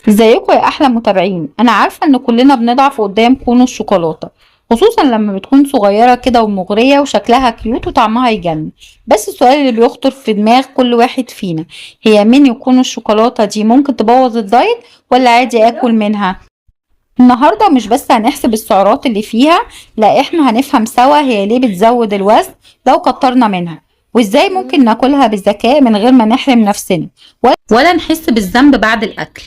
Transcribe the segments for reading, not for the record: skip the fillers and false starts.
ازيكم يا احلى متابعين. انا عارفه ان كلنا بنضعف قدام كون الشوكولاته، خصوصا لما بتكون صغيرة كده ومغريه وشكلها cute وطعمها يجنن. بس السؤال اللي بيخطر في دماغ كل واحد فينا هي ميني كون الشوكولاتة دي ممكن تبوظ ال diet ولا عادي اكل منها؟ النهارده مش بس هنحسب السعرات اللي فيها، لا احنا هنفهم سوا هي ليه بتزود الوزن لو كترنا منها، وازاي ممكن ناكلها بذكاء من غير ما نحرم نفسنا ولا نحس بالذنب بعد الاكل.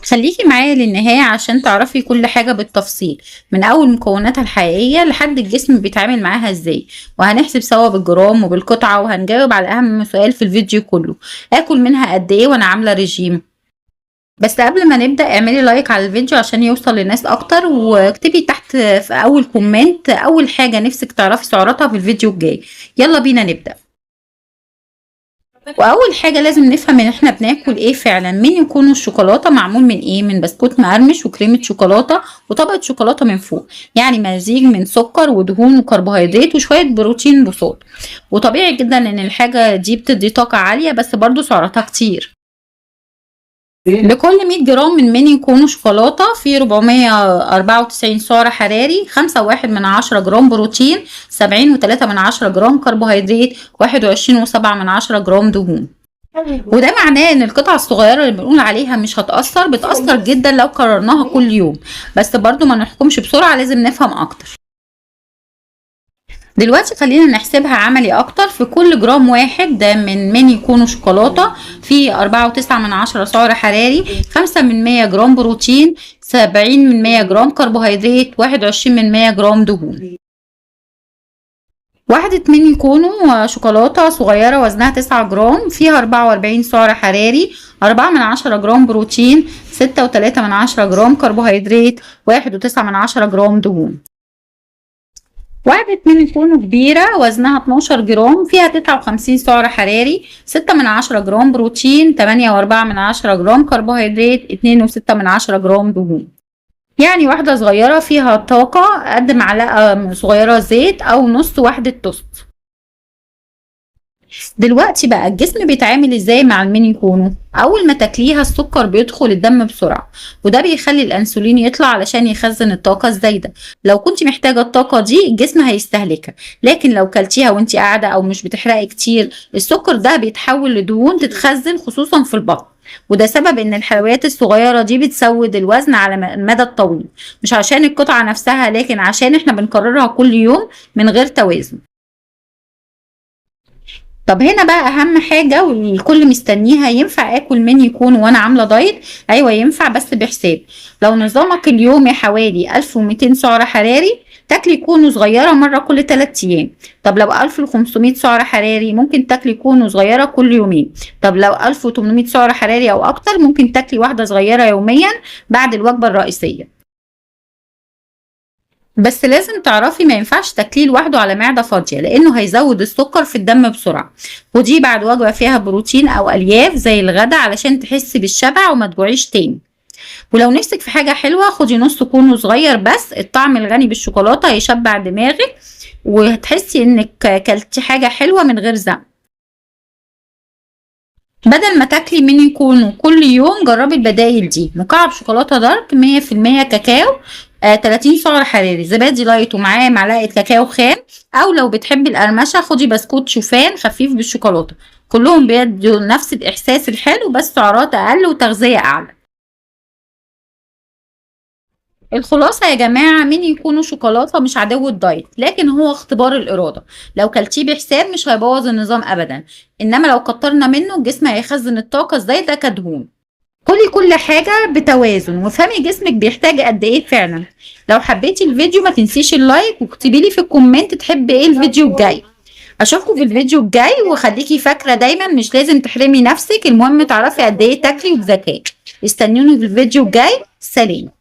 خليكي معايا للنهاية عشان تعرفي كل حاجة بالتفصيل، من أول مكوناتها الحقيقية لحد الجسم بيتعامل معاها ازاي، وهنحسب سوا بالجرام وبالقطعة، وهنجاوب على أهم سؤال في الفيديو كله: آكل منها قد ايه وأنا عاملة رجيم؟ بس قبل ما نبدأ اعملي like على الفيديو عشان يوصل للناس أكتر، واكتبي تحت في أول comment أول حاجة نفسك تعرفي سعراتها في الفيديو الجاي. يلا بينا نبدأ. واول حاجة لازم نفهم ان احنا بناكل ايه فعلا. ميني كونو الشوكولاتة معمول من ايه؟ من بسكوت مقرمش وكريمه شوكولاتة وطبقه شوكولاتة من فوق، يعني مزيج من سكر ودهون وكربوهيدرات وشوية بروتين بساط. وطبيعي جدا ان الحاجة دي بتدي طاقة عالية، بس برضو سعراتها كتير. لكل 100 جرام من ميني كونو شوكولاتة في 494 سعر حراري، 5.1 جرام بروتين، 70.3 جرام كربوهيدرات، 21.7 جرام دهون. وده معناه ان القطعة الصغيرة اللي بنقول عليها مش هتأثر بتأثر جدا لو كررناها كل يوم. بس برضو ما نحكمش بسرعة، لازم نفهم اكتر. دلوقتي خلينا نحسبها عملي اكتر. في كل جرام واحد من ميني كونو شوكولاتة في 4.9 سعر حراري، 5% جرام بروتين، 70% جرام كربوهيدرات، 21% جرام دهون. واحدة ميني كونو شوكولاتة صغيرة وزنها 9 جرام فيها 44 سعر حراري، 4 جرام بروتين، 6.3 جرام كربوهيدرات، 1.9 جرام دهون. واحدة ميني كونو كبيرة وزنها 12 جرام فيها 59 سعر حراري، 6 جرام بروتين، 8.4 جرام كربوهيدرات، 2.6 جرام دهون. يعني واحدة صغيرة فيها طاقة قد معلقة صغيرة زيت أو نص واحدة توست. دلوقتي بقى الجسم بيتعامل ازاي مع الميني كونو؟ اول ما تاكليها السكر بيدخل الدم بسرعة، وده بيخلي الانسولين يطلع علشان يخزن الطاقة الزايدة. لو كنت محتاجه الطاقة دي الجسم هيستهلكها، لكن لو كلتيها وانت قاعدة او مش بتحرقي كتير السكر ده بيتحول لدهون تتخزن خصوصا في البطن. وده سبب ان الحلويات الصغيرة دي بتزود الوزن على المدى الطويل، مش عشان القطعة نفسها لكن عشان احنا بنكررها كل يوم من غير توازن. طب هنا بقى اهم حاجة والكل مستنيها: ينفع اكل ميني كونو وانا عاملة diet؟ ايوه ينفع، بس بحساب. لو نظامك اليومي حوالي 1200 سعر حراري تاكلي كونو صغيرة مرة كل 3 ايام. طب لو 1500 سعر حراري ممكن تاكلي كونو صغيرة كل يومين. طب لو 1800 سعر حراري او اكتر ممكن تاكلي واحدة صغيرة يوميا بعد الوجبة الرئيسية. بس لازم تعرفي ما ينفعش تاكليه لوحده على معده فاضية، لانه هيزود السكر في الدم بسرعة. خديه بعد وجبة فيها بروتين او الياف زي الغدا علشان تحسي بالشبع وما تجوعيش تاني. ولو نفسك في حاجة حلوة خدي نص كونو صغير بس، الطعم الغني بالشوكولاته هيشبع دماغك وهتحسي انك كلتي حاجة حلوة من غير ذنب. بدل ما تاكلي ميني كونو كل يوم جربي البدايل دي: مكعب شوكولاتة dark 100% كاكاو، 30 سعر حراري، زبادي light ومعاه معلقه كاكاو خام، او لو بتحبي القرمشه خدي بسكوت شوفان خفيف بالشوكولاته. كلهم بيدوا نفس الاحساس الحلو بس سعرات اقل وتغذية اعلى. الخلاصة يا جماعة، ميني كونو شوكولاتة مش عدو ال diet، لكن هو اختبار الإرادة. لو كلتيه بحساب مش هيبوظ النظام أبدا، إنما لو كترنا منه الجسم هيخزن الطاقة الزايدة كدهون. كلي كل حاجة بتوازن وافهمي جسمك بيحتاج قد ايه فعلا. لو حبيتي الفيديو ما تنسيش ال like، واكتبي لي في ال comment تحبي ايه الفيديو الجاي. اشوفكم في الفيديو الجاي، وخليكي فاكرة دايما مش لازم تحرمي نفسك، المهم تعرفي قد ايه تاكلي وبذكاء. استنوني في الفيديو الجاي. سلام.